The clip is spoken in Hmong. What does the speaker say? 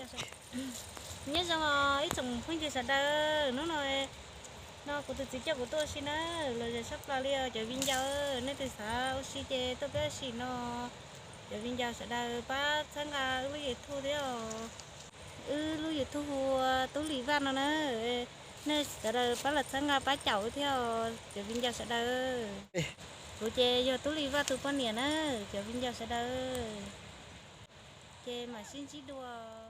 Nyob zoo ib tsoom phooj ywg sawv daws, hnub no, no kuv tus txiv coj kuv tuaj ua si na, los zem sab plaws li os cov viv ncaus. Nej twg xav ua si ces tuaj peb ua si no. Cov viv ncaus sawv daws pab txhawb nqa wb lub YouTube thiab os. Wb lub YouTube hu ua Tub Lis Vaj no na. Nej sawv daws pab los txhawb nqa pab caum wb thiab os cov viv ncaus sawv daws. Kuv ces yog Tub Lis Vaj tus poj niam na, cov viv ncaus sawv daws. Ces mam sib ntsib dua.